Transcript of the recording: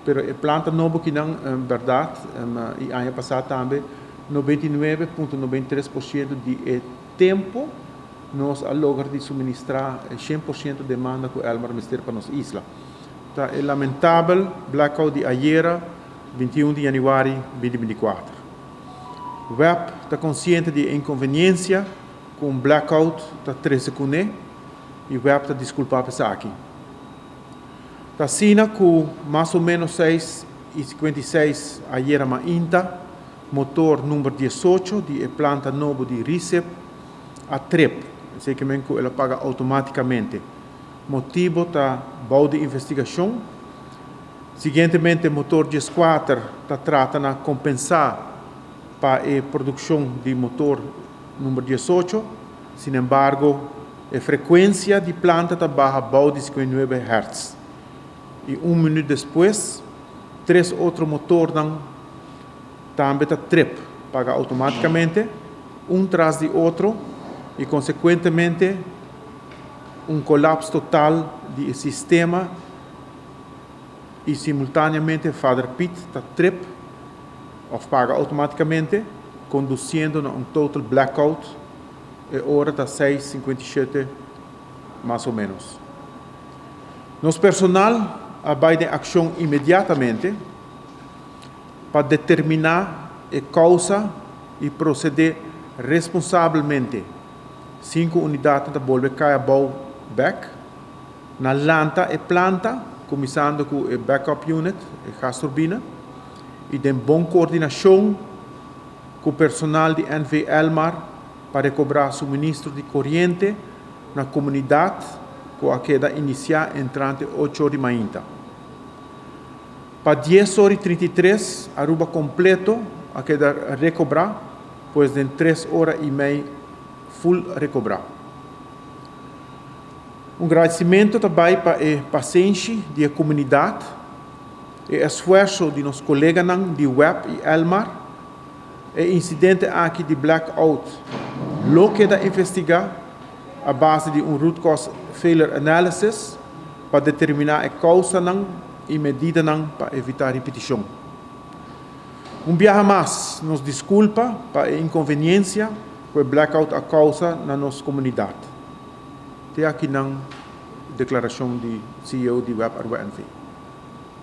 Pero e planta nobo kinan berdad y aña pasa tambe 99.93% di e tempo nos a logra di suministra 100% demanda cu Elmar mester pa nos isla. Ta e lamentabel blackout di ayera 21 di januari 2024. Web ta consciente di e inconveniencia cu un blackout ta trece cune y web ta disculpa pa esaki. Ta asina ku mas o ménos 6:56 ayera mainta, motor number 18 di e planta nobo di Risep a trep, esei ke men ku el a paga outomátikamente. Motibo ta bou di investigashon. Siguientemente motor 14 ta trata na kompensá pa e produkshon di motor number 18, sinembargo, E frekuensia di planta ta baha bou di 59 hertz i un minüt despues tres otro motornan tambe ta trip, paga outomátikamente, un tras di otro i konsekuentemente un kolaps total di e sistema i simultáneamente Vader Piet ta trip òf paga outomátikamente, kondusiendo na un total blackout. E ora ta 6:57 mas o menos. Nos personal a bai den akshon inmediatamente pa determiná e kousa i prosedé responsabelmente. Sinku unidatnan ta bolbe kai abou bèk. Na lanta e planta, kuminsando ku e backup unit, e gasturbina, i den bon koordinashon ku personal di NV Elmar pa rekobrá suministro di koriente na komunidat ku a keda inisiá entrante 8 or di mainta. Pa 10:33 Aruba kompleto a keda rekobrá, pues den 3 ora i mei full rekobrá. Un gradisimentu ta bai pa e pasenshi di e komunidat, e esfuerso di nos koleganan di WEB i Elmar. E insidente aki di blackout lo keda investigá a base di un root cause failure analysis pa determiná e kousanan i medidanan pa evitá ripetishon. Un biaha mas, nos diskulpa pa e inkonveniensia ku e blackout a kousa na nos komunidat. Te akinan deklarashon di CEO di WEB Aruba NV.